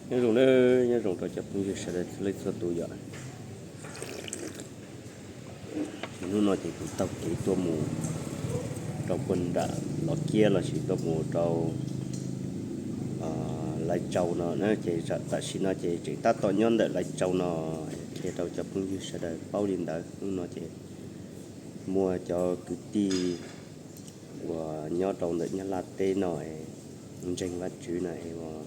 Nyob zoo, nyob zoo rau cov phooj ywg sawv daws txhua leej txhua tus yom. Hnub no ces kuv taug kev tuaj mus rau puag nram Los Kiab lossis tuaj mus rau Lais Tsau no na, ces tam sim no ces tseem tab tom nyob ntawm Lais Tsau no, qhia rau cov phooj ywg sawv daws paub li ntawd. Hnub no ces muaj cov kwv tij uas nyob rau ntawm Nyab Laj teb no es ntseeg Vajtswv na es uas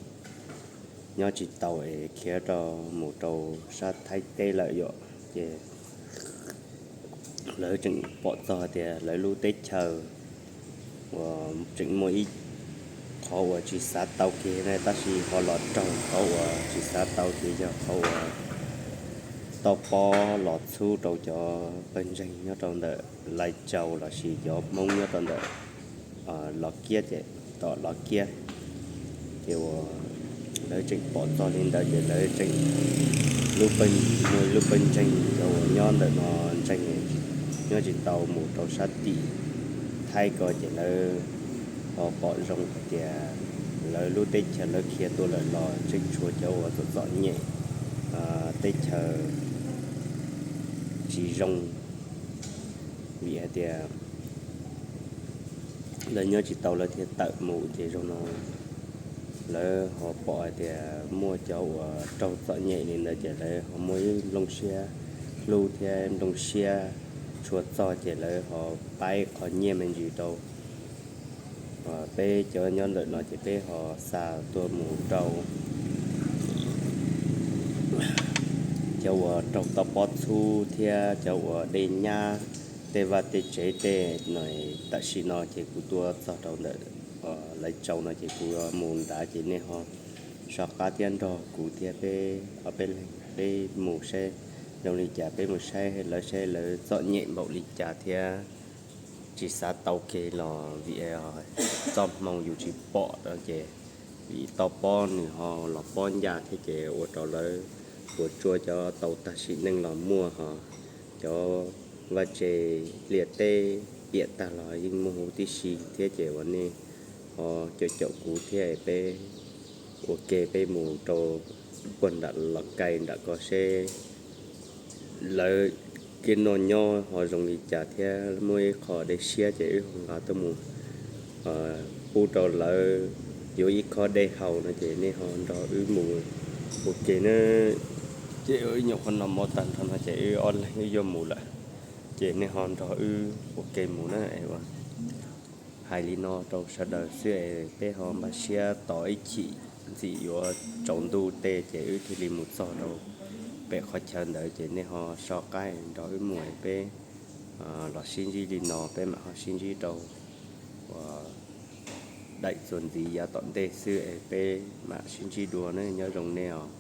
nyob tsis tau es khiav rau mus rau sab Thaib teb lawm yom. Ces lawv tseem pom txog tias lawv lub teb chaws uas tseem muaj ib qhov uas tsis xav tau kiag na, tab sis ho los raug qhov uas tsis xav tau ces yog qhov uas toj pob los txhub rau cov pawg ntseeg nyob rau ntawm Lais Tsau lossis cov Hmoob nyob rau ntawm Los Kiab, ces tom Los Kiab. Ces uas lawv tseem pom txog li ntawd ces lawv tseem, lub pawg, muaj ib lub pawg ntseeg cov uas nyob ntawm no ntseeg nyob tsis tau mus rau sab tim Thaib ko ces lawv ho pom zoo hais tias lawv lub teb chaws lawv khiav tuaj lawm los tseem tshuav cov uas txom txom nyem, teb chaws tsis zoo, vim hais tias lawv nyob tsis tau lawv thiaj tawm mus. Ces zoo no lawv ho pom hais tias muaj cov uas raug txom nyem li ntawd ces lawv ho muaj ib nplooj siab hlub thiab nplooj siab tshua txog ces lawv ho paib qhov nyiaj me ntsis rau peb cov nyob ntawm no ces peb ho xa tuaj mus rau cov uas raug toj pob txhub thiab cov uas dej nyab tej vaj tej tsev tej no. Tam sim no ces kuv tuaj txog rau ntawm Lais Tsau no ces kuv mus nrad ces nej ho soj qab thiab nrog kuv thiab peb ob peb leeg peb mus saib zoo li cas, peb mus saib lawv saib lawv txom nyem npaum li cas thiab tsis xav tau kiag los vim txoj hmoo yus tsis pom no ces vim toj pob nws ho los pob ncaj thiab ces ua rau lawv puas tsuaj cov tau tag sim neej los muaj ho cov vaj tse liaj teb piam tag los yeej muaj huv tib si thiab ces uas nej ho caum caum kuv thiab peb ua ke peb mus rau puag nram Los Kais nram ko seb lawv kev noj nyob ho zoo li cas thiab muaj ib qho dej siab ces wb ho nqa tuaj mus pub rau lawv yuav ib khob dej haus no ces nej ho nrog wb mus ua ke na. Ces wb nyuam qhuav noj mov tag nrho no ces wb ob leeg wb yuav mus lawm, ces nej ho nrog wb ua ke mus na. Hais li no rau sawv daws xwb es peb ho npaj siab tos ib chim ntxim yuav tsaus ntuj tej ces wb thiaj li mus txog rau pem qhov chaw ntawd ces nej ho soj qab nrog wb mus es peb los sib ntsib li no peb mam ho sib ntsib rau uas daim txuas ntxiv yav tom ntej xwb es peb mam sib ntsib dua na, nyob zoo nej os.